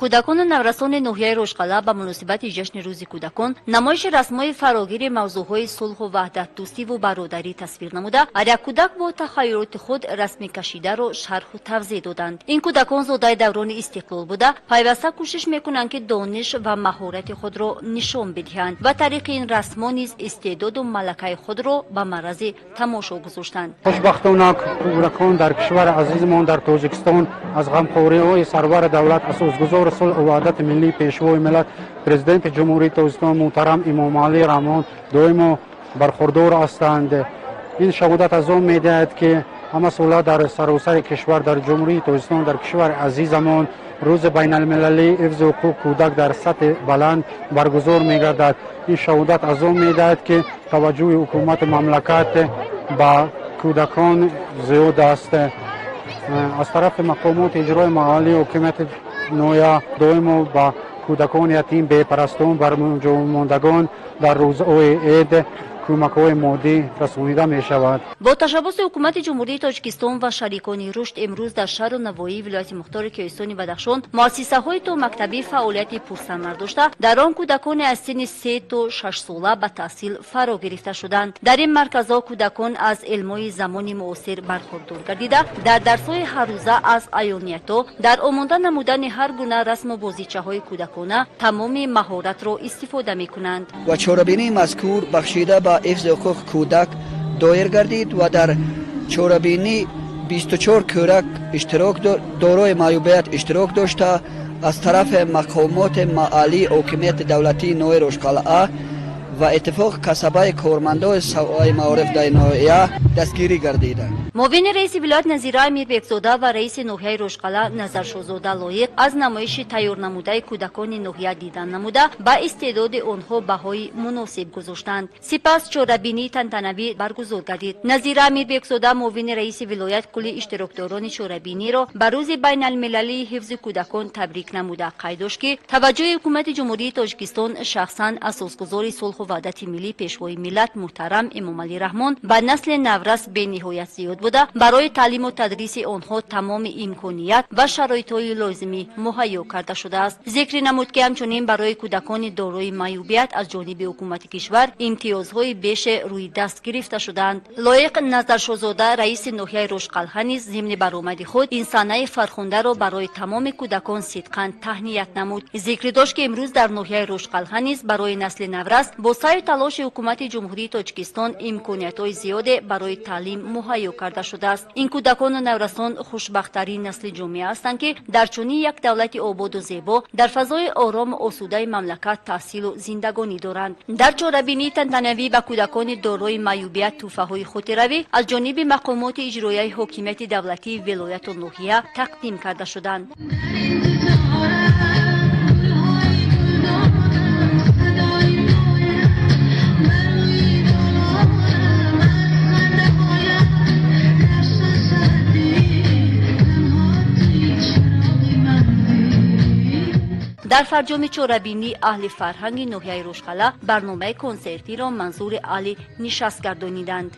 Кӯдакону наврасони ноҳияи Рошқалъа ба муносибати ҷашни Рӯзи кӯдакон намоиши расмҳои фарогири мавзӯъҳои сулҳу ваҳдат, дӯстиву бародарӣ тасвир намуда, ҳар як кӯдак бо тахайюлоти худ расми кашидаро шарҳу тавзеҳ доданд. Ин кӯдакон зодаи даврони истиқлол буда, пайваста кӯшиш мекунанд, ки дониш ва маҳорати худро нишон бидиҳанд ва тариқи ин расмҳо низ истеъдоду малакаи худро ба маърази тамошо гузоштанд. Хушбахтона, кӯдакон дар кишвари азизмон, дар Тоҷикистон, аз ғамхориҳои сарвари давлат, асосгузори сулҳу ваҳдати миллӣ, Пешвои миллат, Президенти Ҷумҳурии Тоҷикистон муҳтарам Эмомалӣ Раҳмон доимо бархурдор ҳастанд. Ин шаҳодат аз он медиҳад, ки ҳамасола дар саросари кишвар, дар Ҷумҳурии Тоҷикистон, дар кишвари азизамон Рӯзи байналмилалии ҳифзи ҳуқуқ кӯдак дар сатҳи баланд баргузор мегардад. Ин шаҳодат аз он медиҳад, ки таваҷҷӯҳи ҳукумати мамлакат ба кӯдакон зиёд аст. Аз тарафи мақомоти иҷрои маҳаллии ҳокимияти ноҳия доимо ба кӯдакони ятим, бепарастон, барҷомондагон дар рӯзҳои ид кӯмакҳои моддӣ расонида мешавад. Бо ташаббуси Ҳукумати Ҷумҳурии Тоҷикистон ва шарикони рушд имрӯз дар шаҳру навоҳии вилояти мухтори Кӯҳистони Бадахшон муассисаҳои томактабӣ фаъолияти пурсамар дошта, дар он кӯдаконе аз синни 3 то 6 сола ба таҳсил фаро гирифта шуданд. Дар ин марказҳо кӯдакон аз илмҳои замони муосир бархурдор гардида, дар дарсҳои ҳаррӯза аз аёниятҳо, дар омода намудани ҳар гуна расму бозичаҳои кӯдакона тамоми маҳоратро истифода мекунанд. Ва чорабинии мазкур бахшида ба ҳифзи ҳуқуқи кӯдак доир гардид ва дар чорабинӣ 24 кӯдак иштирок дорои маъюбият иштирок дошта, аз тарафи мақомоти маҳаллии ҳокимияти давлатии ноҳияи Рошқалъа ва Иттифоқи касабаи кормандони соҳаи маориф дар ноҳия дастгирӣ гардиданд. Муовини раиси вилоят Назира Амирбекзода ва раиси ноҳияи Рошқалъа Назаршозода Лоиқ аз намоиши тайёрнамудаи кӯдакони ноҳия дидан намуда, ба истеъдоди онҳо баҳои муносиб гузоштанд. Сипас чорабинии тантанавӣ баргузор гардид. Назира Амирбекзода, муовини раиси вилоят, кулли иштирокдорони чорабиниро ба Рӯзи байналмилалии ҳифзи кӯдакон табрик намуда, қайд дошт, ки таваҷҷӯҳи Ҳукумати Ҷумҳурии Тоҷикистон, шахсан асосгузори сулҳу ваҳдати миллӣ, Пешвои миллат муҳтарам Эмомалӣ Раҳмон ба насли наврас бениҳоят зиёд буда, барои таълиму тадриси онҳо тамоми имконият ва шароитҳои лозимӣ муҳайё карда шудааст. Зикр намуд, ки ҳамчунин барои кӯдакони дорои маъюбият аз ҷониби ҳукумати кишвар имтиёзҳои беше рӯи даст гирифта шудаанд. Лоиқ Назаршозода, раиси ноҳияи Рошқалъа, низ зимни баромади худ ин санаи фархундаро барои тамоми кӯдакон сидқан таҳният намуд. Зикр дошт, ки имрӯз дар ноҳияи Рошқалъа низ барои насли наврас бо саъю талоши Ҳукумати Ҷумҳурии Тоҷикистон имкониятҳои зиёде барои таълим муҳайё карда шудааст. Ин кӯдакону наврасон хушбахттарин насли ҷомеа ҳастанд, ки дар чунин як давлати ободу зебо, дар фазои орому осудаи мамлакат таҳсилу зиндагонӣ доранд. Дар чорабинии тантанавӣ ба кӯдакони дорои маъюбият тӯҳфаҳои хотиравӣ аз ҷониби мақомоти иҷроияи ҳокимияти давлатии вилояту ноҳия тақдим карда шуданд. Дар интизорам гулҳои гулдонам, садои поям бар рӯи долонам, аз хандаҳоям дар дил танҳо туи, чароғи манзил. Дар фарҷоми чорабинӣ аҳли фарҳанги ноҳияи Рошқалъа барномаи консертиро манзури аҳли нишаст гардониданд.